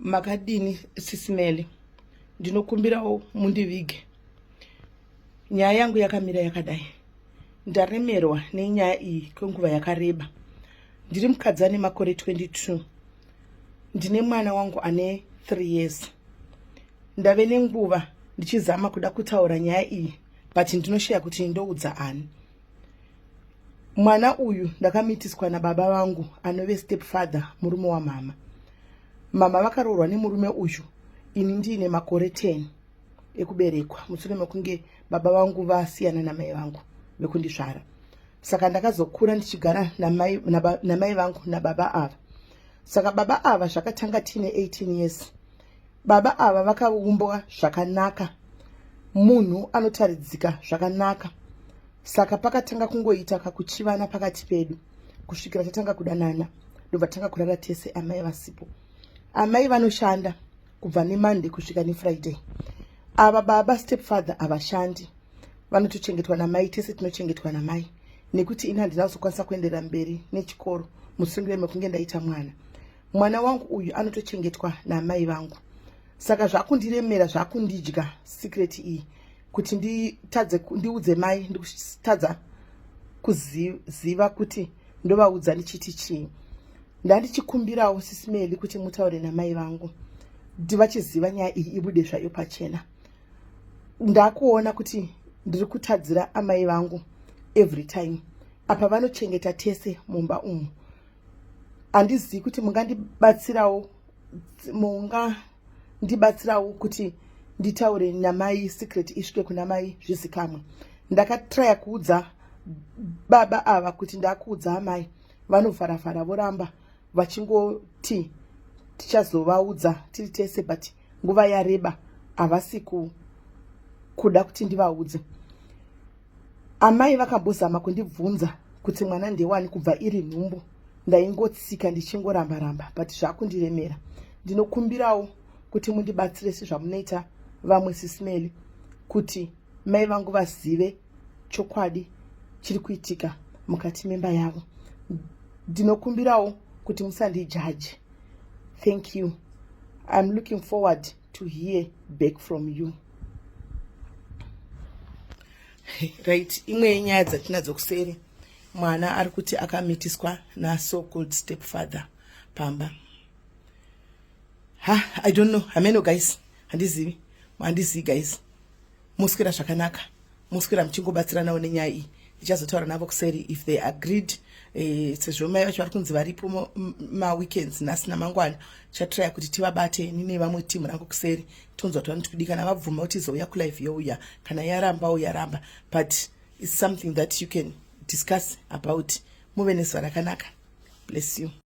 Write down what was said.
Makadini Sisi Melly, ndinokumbirawo mundivige. Nyaya yangu yakamira yakadai. Ndaremerwa nenyaya iyi kwenguva yakareba. Ndiri mukadzi ane makore 22. Ndine mwana wangu ane 3 years. Ndave nenguva ndichizama kuda kutaura nyaya iyi but ndinosheya kuti ndoudza ani. Mwana uyu ndakamitiswa nababa vangu anove stepfather murume wamama. Mama vakaroorwa nemurume uyu ini ndiine makore 10 ekuberekwa mushure mekunge baba vangu vasiyana namai vangu vekundizvara. Saka ndakazokura ndichigara namai, namai vangu nababa ava. Saka baba ava zvakatanga tiine 18 years. Baba ava vakaumbwa zvakanaka, munhu anotaridzika zvakanaka. Saka pakatanga kungoita kakuchivana pakati pedu kusvikira tatanga kudanana, ndobva tanga kurara tese amai vasipo. Amai vanoshanda kubva neMonday kusvika neFriday. Ava baba stepfather havashandi, vanotochengetwa namai, tese tinochengetwa namai nekuti ini handina kuzokwanisa kuenderera mberi nechikoro musungire mekunge ndaita mwana. Mwana wangu uyu anotochengetwa naamai vangu, saka zvakundiremera, zvakundidya secret iyi kuti nditadze ndiudze mai, ndikutadza kuziva kuti ndovaudza ndichiti chii. Ndandichikumbirawo Sisi Melly kuti mutaure namai vangu kuti vachiziva nyaya iyi ibude zvayo pachena. Ndakuona kuti ndiri kutadzira amai vangu every time, apa vanochengeta tese mumba umu. Handizivi kuti mungandibatsirawo, mungandibatsirawo kuti nditaure namai, secret isvike kuna mai zvizikamwe. Ndakatraya kuudza baba ava kuti ndakuudza amai, vanovharafara voramba vachingoti tichazovaudza tiri tese, but nguva yareba havasi kuda kuti ndivaudze. Amai vakambozama kundibvunza kuti mwana ndewani kubva iri nhumbu, ndaingotsika ndichingoramba ramba, but zvakundiremera. Ndinokumbirawo kuti mundibatsire sezvamunoita vamwe, Sisi Melly, kuti mai vangu vazive chokwadi chiri kuitika mukati memba yavo. Ndinokumbirawo kuti musandijaji. Thank you. I'm looking forward to hear back from you. Right, imwe yenyaya dzatinadzo kuseri, mwana ari kuti akamitiswa naso called stepfather pamba. Ha, I don't know, hameno guys, handizivi, handizivi guys. Muswera zvakanaka, muswera muchingobatsiranawo nenyaya iyi. Ndichazotaura navo kuseri if they agreed, sezvo mai vacho vari kunzi varipo maweekends nhasi namangwana. Chatraya kuti tivabate nine vamwe timu rangu kuseri, tonzwa kuti vanoti kudi. Kana vabvuma kuti izouya kulive youya, kana yarambawo yaramba, but it's something that you can discuss about. Muve nezuva rakanaka. Bless you.